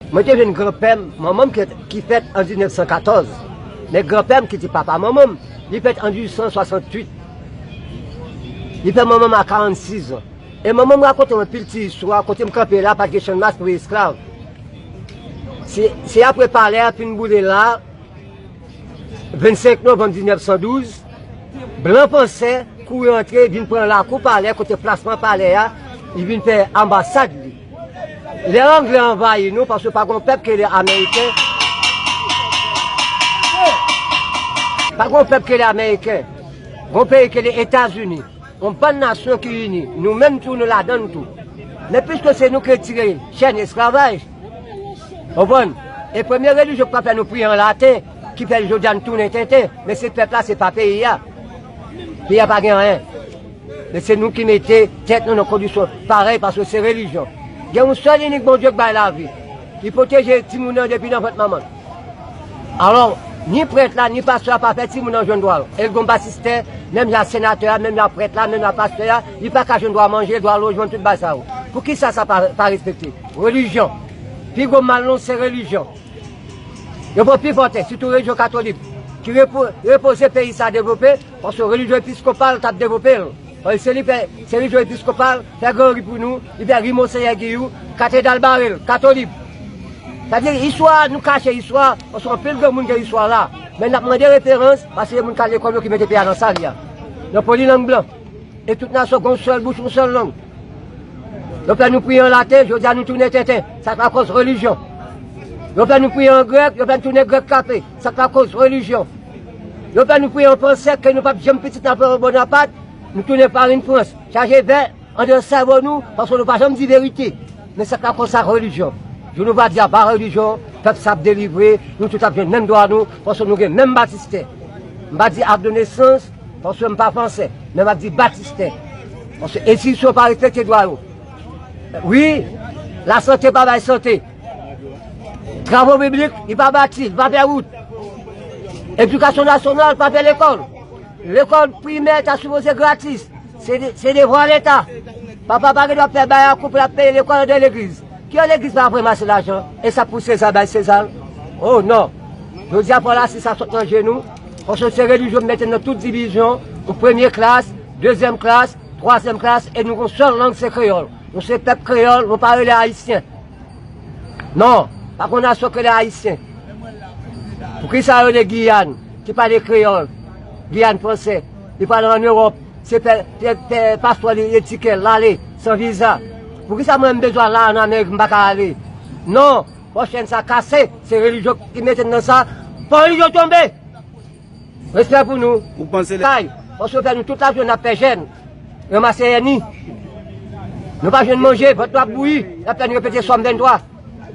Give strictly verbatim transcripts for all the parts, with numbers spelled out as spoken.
Mwen te jwenn granpè m, manman m ki, ki fèt an diznèf san katòz. Men granpè m ki te papa manman m, li fèt an dizuit san swasanntuit. Li fè manman m a karannsizan. E manman m rakonte m anpil ti istwa, kote m kanpe la, pa t gen chanmas pou esklav. Se, se apre palè a fin boule la, vennsenk novanm diznèf san douz, blan fransè kouri antre, vin pran lakou palè, kote plasman palè a, li vin fè anbasad li. Lè anglè anvayi nou, paske pa gon pèp ki rele ameriken, pa gon pèp ki rele ameriken, gon peyi ki rele Etazini. Yon bann nasyon ki ini, nou menm tou, nou ladann tou. Men piske se nou ki retire chèn esklavaj, konprann? E premye relijyon ki pa fè nou priye an laten, ki fè jodi a nou tounen tenten, men se pèp la, se pa peyi a. Peyi a pa gen anyen. Men se nou ki mete tèt nou nan kondisyon parèy, paske se relijyon. Gen yon sèl inik Bondye ki bay lavi. Li pwoteje timoun nan depi nan vant manman l. Alò, ni prèt la, ni pastè a pa fè timoun nan jwenn dwa yo. E l gon batistè, menm jan senatè a, menm jan prèt la, menm jan pastè a, li pa ka jwenn dwa manje, dwa lojman, tout bagay sa yo. Poukisa sa pa, pa respekte? Relijyon. Pi gwo mal nou, se relijyon. Yo pran pi fò tè, sitou relijyon katolik, ki repo-, repoze peyi sa devlope, paske relijyon episkopal t ap devlope l. Paske se li fè, se relijyon episkopal fè gran ri pou nou, li fè ri Monseyè Giyou, katedral bare l, katolik. Sa vle di, istwa, nou kache istwa, paske anpil granmoun gen istwa la. Men n ap mande referans, paske se moun k al lekòl yo ki mete peyi a nan sa li a. Nan polilang blan. E tout nasyon gon sèl bouch, yon sèl lang. Yo fè nou priye an laten, jodi a nou tounen tenten. Sa k lakòz relijyon. Yo fè nou priye an grèk, yo fè nou tounen grèk kafe. Sa k lakòz relijyon. Yo fè nou priye an fransè, ke nou p ap janm pitit Napoleon Bonaparte, nou tounen farin Frans. Chaje vè anndan sèvo nou, paske nou pa janm di verite. Men sa k lakòz sa relijyon. Jou nou va di a ba relijyon, pèp sa ap delivre, nou tout ap jwenn menm dwa nou, paske nou gen menm batistè. M pa di ak de nesans, paske m pa fransè, men m ap di batistè. Paske enstitisyon pa respekte dwa yo. Wi, lasante pa bay sante. Travo piblik, li pa bati, li pa fè wout. Edikasyon nasyonal pa fè lekòl. Lekòl primè ta sipoze gratis. Se de, se devwa Leta. Papa pa gen dwa fè bayakou pou l ap peye lekòl anndan legliz. Ki yon legliz pa ap ranmase lajan? E sa pou Seza bay Seza? Oh non. Jodi a fò lasiz sa sot nan je nou. Paske se relijyon mete nan tout divizyon. Ou premye klas, dezyèm klas, twazyèm klas, e nou gon sèl lang se kreyòl. Nou se pèp kreyòl, nou pa rele ayisyen. Non, pa gon nasyon ki rele ayisyen. Poukisa yo rele Giyàn, ki pale kreyòl, Giyàn fransè, li pale ann Ewòp, se fè, fè, fè paspò li etike l, l ale, san viza. Poukisa mwen m bezwen al la ann Amerik, m pa ka ale? Non, fò chèn sa kase, se relijyon ki mete n nan sa, fò relijyon tonbe! Respè pou nou. Ou panse lè kay, paske w fè nou tout lajounen n ap fè jèn, ranmase èni. Nou pa jwenn manje, vant nou ap bouyi, n ap fè nou repete Sòm venntwa.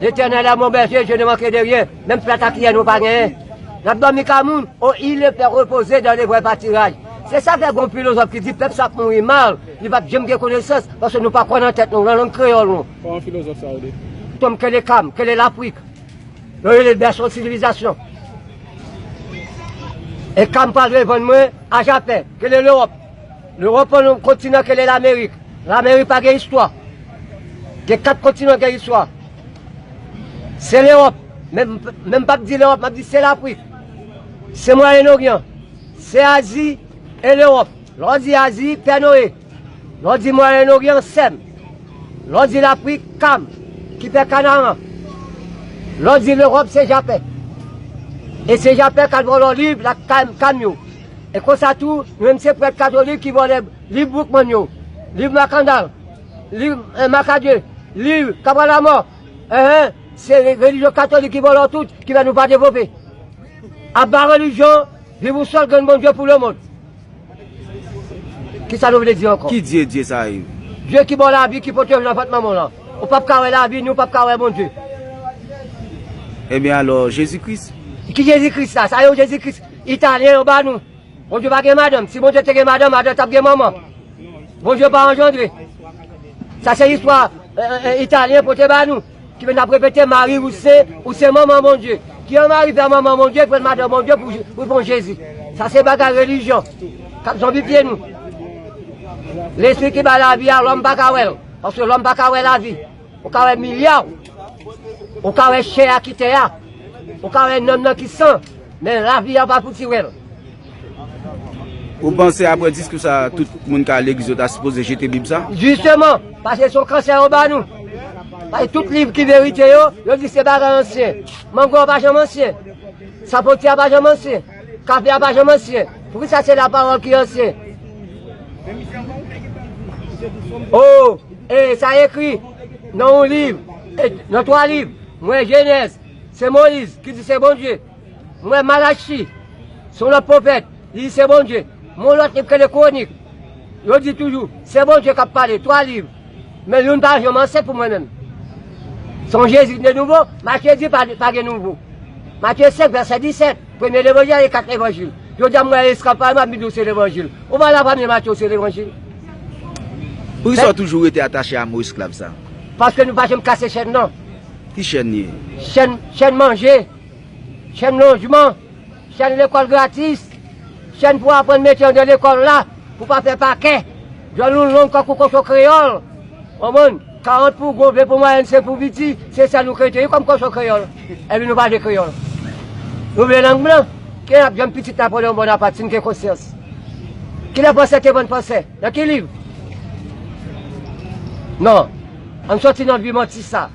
L'Éternel est mon berger, je ne manquerai de rien. Menm plat a kiyè nou pa genyen. N ap dòmi kay moun, oh, il le fait reposer dans les verts pâturages. Se sa fè gon filozòf ki di pèp sa ap mouri mal, li p ap janm gen konesans, paske nou pa kwè nan tèt nou, nan lang kreyòl nou. Kòman filozòf sa yo di? Tom, kele Kam, kele Lafrik. Yo rele l bèso sivilizasyon. E Kam pral revann mwen a Japè, kele Lewòp. Lewòp an yon kontinan kele Lamerik. Lamerik pa gen istwa. Gen kat kontinan gen istwa. Se Lewòp. Men, men m p ap di Lewòp, m ap di se Lafrik. Se Mwayen Oryan. Se Azi e Lewòp. Lè w di Azi, Pè Noye. Lè w di Mwayen Oryan, Sèm. Lè w di Lafrik, Kam, ki fè Kanaran. Lè w di Lewòp, se Japè. E se Japè k al vòlò liv la Kam, Kam yo. E konsa tou, nou menm se prèt katolik ki vòlè liv Boukman yo, liv Makandal, liv, eh, Makadye, liv Kabalamò. Enhen, se re-, relijyon katolik ki vòlò tout, ki fè nou pa devlope. Aba relijyon, viv yon sèl grenn Bondye pou lemonn. Kisa nou vle di ankò? Ki Dye, Dye sa ye? Dye ki ba w lavi, ki pote w nan vant manman w lan. Ou p ap ka wè lavi, ni w p ap ka wè Bondye. Ebyen alò, Jezi Kris? Ki Jezi Kris la? Sa yo Jezi Kris italyen yo ba nou. Bondye pa gen madanm. Si Bondye te gen madanm, madanm t ap gen manman. Bondye pa anjandre. Sa se istwa, eh, eh, eh, italyen pote ba nou. Ki vin ap repete, Mari, ou se, ou se manman Bondye. Ki yon mari fè manman Bondye, pran madanm Bondye pou, pou pran Jezi. Sa se bagay relijyon k ap zonbifye nou. Lespri ki bay lavi a, lòm pa ka wè l, paske lòm pa ka wè lavi. Ou ka wè milya. Ou ka wè chè a ki tè a, ou ka wè nanm nan ki san, men lavi a pa pou ti wè l. Ou panse apre diskou sa, tout moun k al legliz yo ta sipoze jete Bib sa? Jisteman, paske se yon kansè yo ba nou. Paske tout liv ki verite yo, yo di se bagay ansyen. Mango a pa janm ansyen. Sapoti a pa janm ansyen. Kafe a pa janm ansyen. Poukisa se lapawòl ki ansyen? Oh, e sa ekri nan yon liv, e, nan twa liv. M wè Jenèz, se Moyiz ki di se Bondye. M wè Malachi, se yon lòt pwofèt, li di se Bondye. M wè yon lòt liv ki rele Kwonik, yo di toujou se Bondye k ap pale, twa liv. Men youn pa janm ansyen pou mwen menm. Se yon Jezi ki te nouvo, Matye di pa, pa gen nouvo. Matye senk vèsè disèt, premye levanjil e kat levanjil. Jodi a m wè esklav pa m ap vin di w se levanjil. Ou pa la premye Matye w se levanjil. Poukisa w toujou rete atache a mo esklav sa? Paske nou pa janm kase chèn nan. Ki chèn li ye? Chèn, chèn manje, chèn lojman, chèn lekòl gratis, chèn pou aprann metye anndan lekòl la, pou pa fè pakè. Djòl nou long kankou kochon kreyòl. Konprann? Karant pou gwo, ven pou mwayèn, senk pou piti, se sa nou kreye kòm kochon kreyòl. Epi nou pa vle kreyòl. Nou vle lang blan. Kilè n ap janm pitit Napoleyon Bonaparte si n gen konsyans? Kilè fransè te vann fransè? Nan ki liv? Non. Ann sòti nan vi manti sa.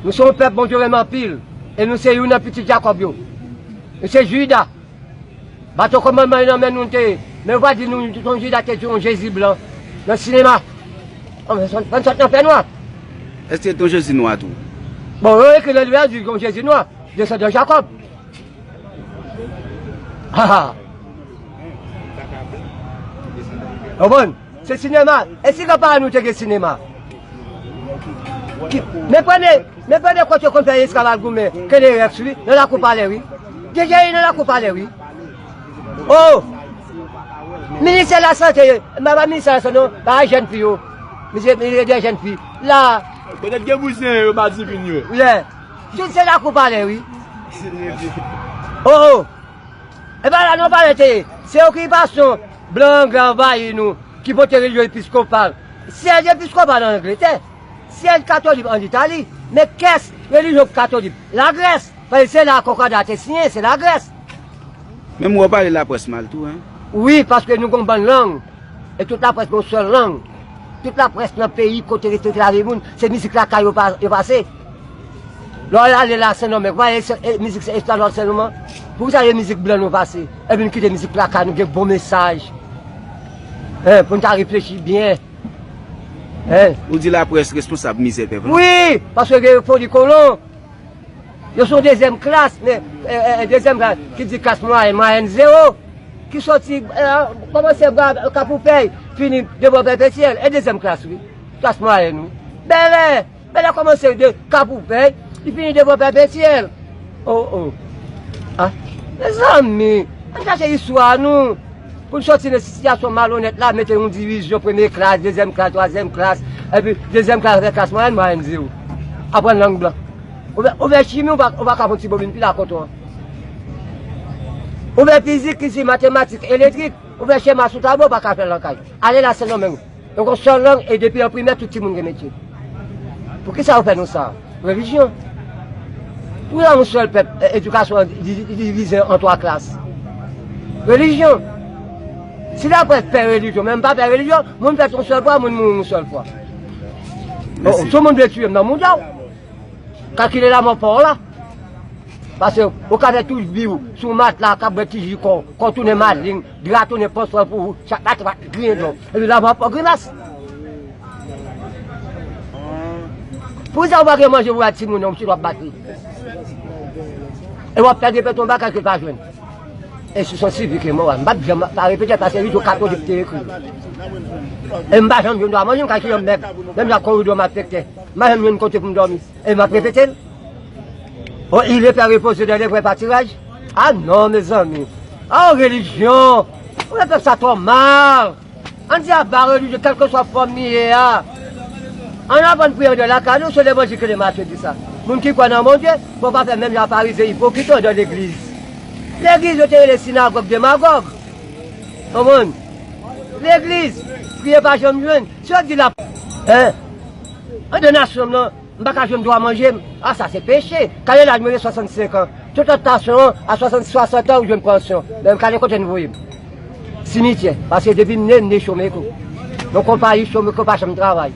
Nou se yon pèp Bondye renmen anpil, e nou se youn nan pitit Jakòb yo. Nou se Jida. Baton kòmandman yo nan men nou te ye. Men yo pa di nou se yon Jida te di yon Jezi blan nan sinema. Ann sòt nan fènwa. Èske te yon Jezi nwa tou? Bon, yo ekri nan Bib la di yon Jezi nwa, desandan Jakòb. Ha ha. Konprann? Se sinema. E si granparan nou te gen sinema? Ki, men premye, men premye kote yo konn fè esklav al goumen, Kennerès wi, nan lakou palè wi. Deja ye nan lakou palè wi. Oh! Ministè lasante, m pa ministè lasante non, bagay jèn fi yo. Ministè, ministè de jèn fi. La. Petèt gen bouzen yo pa divin yo. Yeah. Tout se lakou palè wi. Oh oh. E pa la non palè te ye. Se okipasyon blan anglè anvayi nou ki pote relijyon episkopal. Syèj episkopal an Angletè. Syèj katolik an Itali. Men kès relijyon katolik Lagrès. Paske se la konkòda te siyen, se Lagrès. Menm ou pale laprès mal tou, en? Wi, paske nou gon bann lang. E tout laprès gon sèl lang. Tout laprès nan peyi kote rete lave moun, se mizik lakay yo pa, yo pase. Lè w ale la Sen Domeng, ou pa e, e mizik se esklav sèlman? Poukisa e mizik blan nou pase? Epi nou kite mizik lakay nou gen bon mesaj. Hein, pou n ta reflechi byen. Hein? Ou di laprès responsab mizè pèp la? Wi, paske gen foli kolon. Yo se yon dezyèm klas, men, e, e, dezyèm klas, ki di klas mwayèn, mwayèn zewo, ki soti, e, kòmanse bwa Kapoupèy, fini devan Pèpetyèl, e dezyèm klas, wi. Klas mwayèn, wi. Bèlè, Bèlè kòmanse de Kapoupèy, li fini devan Pèpetyèl. Oh, oh. Ah, mezanmi, ann chache istwa nou. Pou n sòti nan sitiyasyon malonèt la, mete yon divizyon, premye klas, dezyèm klas, twazyèm klas, epi dezyèm klas avèk klas mwayèn, mwayèn zewo. Aprann lang blan. Ouvè, ouvè chimi, ou pa, ou pa ka fè yon ti bobin pil a koton an. Ouvè fizik, isit, matematik, elektrik, ouvè chema sou tablo, ou pa ka fè l nan kay. Ale la Sen Domeng. Donk, yon sèl lang, e depi an primè, tout timoun gen metye. Poukisa yo fè nou sa? Relijyon. Poukisa yon sèl pèp, e, edikasyon an di-, di-, divize an twa klas? Relijyon. Si laprès pè relijyon, men m pa pè relijyon, moun fèt yon sèl fwa, moun mouri yon sèl fwa. Oh, si yon moun vle tiye m nan mouda w, kalkile lanmò pa w la. Paske ou ka fè tout vi w sou matla, k ap bwè ti ji kò, kò tounen maleng, dra tounen panswèl pou ou, chak maten w ap griyen dlo. Epi lanmò pa w grimas. Poukisa ou pa gen manje pou bay timoun nan, ou sot w ap bat li? E w ap fè repete yon bagay ke l pa jwenn. Enstitisyon sivik e moral. M p ap janm pa repete l paske li tou katolik te ekri l. E m pa janm jwenn dwa manje, m ka kite yon mèb, menm jan koridò m ap fèk tè. M pa janm jwenn kote pou m dòmi. E m ap repete l. Oh, il est fait reposer dans les vrais pâturages. Ah non, mezanmi. Oh, relijyon. Ou fè pèp sa twò mal. Ann di aba relijyon, kèlkeswa fòm li ye a. Ann aprann priye anndan lakay nou, se levanjil ke Matye di sa. Moun ki kwè nan Bondye, fò w pa fè menm jan a Farizyen ipokrit yo anndan legliz. Legliz yo te rele sinagòg demagòg. Konprann? Legliz, priye pa janm jwenn. Si yo di la, hein? Anndan nasyon m nan, M pa ka jwenn dwa manje m. A, sa se peche. Gade laj mwen gen swasannsenk an. Tout lòt nasyon an, a swasannsis, swasant an, ou jwenn pansyon. Men gade kote n voye m. Simityè. Paske depi m ne, m ne chome kou. Yon konpayi chome kou pa janm travay.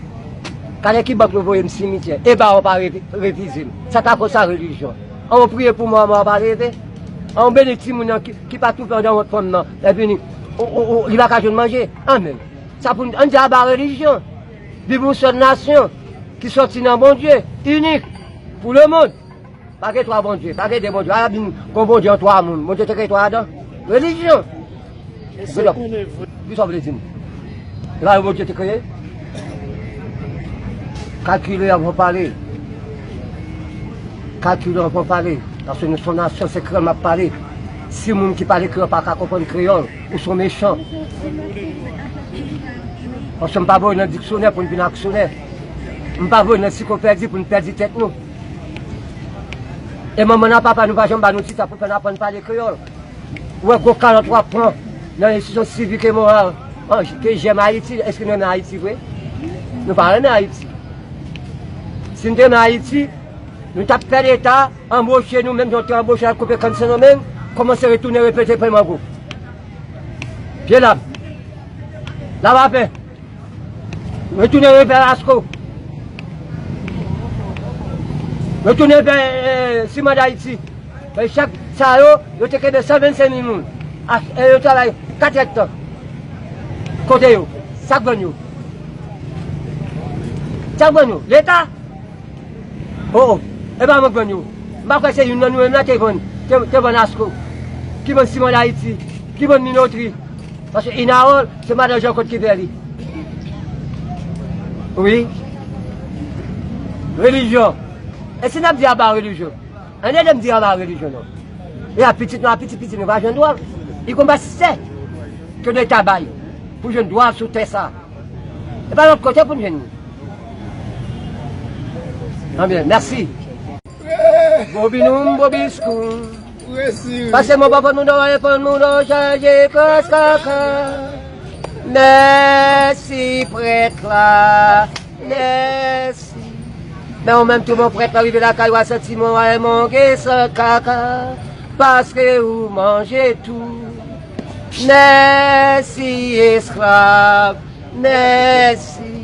Gade ki bank nou voye m simityè. E ba yo pa re-, refize m. Sa ta koz sa relijyon. An ou priye pou mò, mò a pa leve. An ou beni timoun nan ki, ki pa toufe andan wont fanm nan. Epi ni, ou, ou, ou, li pa ka jwenn manje. Anmèn. Sa pou n, ann di aba relijyon. Viv yon sèl nasyon ki sòti nan Bondye inik pou lemonn. Pa gen twa Bondye, pa gen de Bondye. A la vin gon Bondye an twa moun. Bondye te kreye twa adan. Relijyon. Kisa w vle di m? E pa yon Bondye te kreye? Kalkile anvan w pale. Kalkile anvan w pale. Paske nou se yon nasyon, se kreyòl m ap pale. Si moun ki pale kreyòl pa ka konprann kreyòl, ou se yon mechan. Paske m pa voye nan diksyonè pou n vin aksyonè. M pa voye nan ansiklopedi pou n pèdi tèt nou. E manman n ak papa nou pa janm ba nou ti sa pou fè n aprann pale kreyòl. Ou wè gwo kalòt w ap pran nan enstitisyon sivik e moral an, ke J'aime Haïti, èske nou renmen Ayiti vre? Nou pa renmen Ayiti. Si n te renmen Ayiti, nou t ap fè Leta anboche nou, menm jan yo te anboche al koupe kann Sendomeng, kòmanse retounen repete pèman gwo. Pye lab. Lavapen. Retounen revè Lasco. Retounen vè, eh, Siman Dayiti. Fè chak sa yo, yo te kenbe san vennsenk mil moun. A, e yo travay kat èdtan. Kote yo? Sa k vann yo? Sa k vann yo? Leta? O, o. E pa mwen k vann yo. M pa kwè se youn nan nou menm la te vann, te, te vann Asko. Ki vann Siman Dayiti. Ki vann Minotri. Paske Inawòl, se madan Jean Claude ki fè li. Wi. Relijyon. E si n ap di aba relijyon? Ann ede m di aba relijyon non. E a pitit nou, a pitit pitit nou pa jwenn dwa. Li konn pa sè ke Leta bay pou jwenn dwa sou tè sa. E pa lòt kote pou n jwenn li. Anbyen, mèsi. Bobinoum, bobiskoum. Pase mò pa fòn moun dò, pa fòn moun dò, chaje kras kaka. Mèsi prèt la, mèsi. Men ou menm tou bon prèt la rive lakay ou a santi mò a monge san kaka. Paske ou manje tou. Mèsi esklav, mèsi.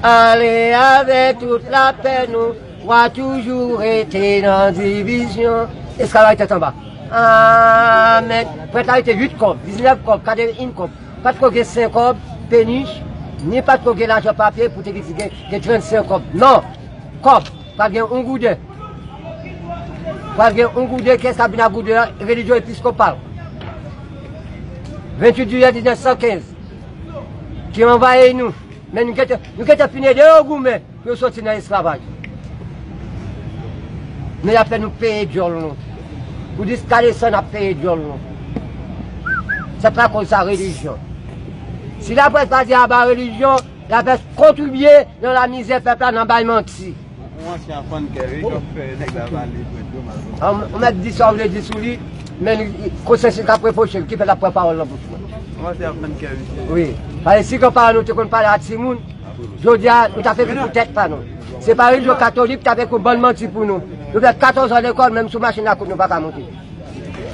Ale avè tout lapè nou. W a toujou rete nan divizyon. Esklav la tèt anba. Amèn. Prèt la rete uit kòb, diznèf kòb, katrevenn kòb. Pa t ko gen senk kòb, penich, ni pa t ko gen lajan papye pou te di gen, gen trannsenk kòb. Non. Kòb. Pral gen yon gouden. Pral gen yon gouden, kiyès k ap vin ak gouden an? Relijyon episkopal. Venntuit jiyè diznèf san kenz. Ki anvayi nou. Men nou gentan, nou gentan fin ede yo goumen. Pou yo soti nan esklavaj. Men y ap fè nou peye dyòl nou. Pou jiska desann ap peye dyòl nou. Sa pa koz sa relijyon. Si laprès pa di aba relijyon, y ap kontribye nan lamizè pèp la nan bay manti. Yon ansyen fann kè wi k ap fè nèg la pale prèt yo mal. An, ou mèt di sa w vle di sou li, men konsyans li k ap repwoche l, ki fè l ap pran pawòl nan bouch mwen. Yon ansyen fann kè wi. Wi. Paske si granparan nou te konn pale a timoun, jodi a, nou t ap ekri pou tèt pa nou. Se pa relijyon katolik t ap ekri yon bann manti pou nou. Nou fè katòz an lekòl, menm sou machin lakout nou pa ka monte.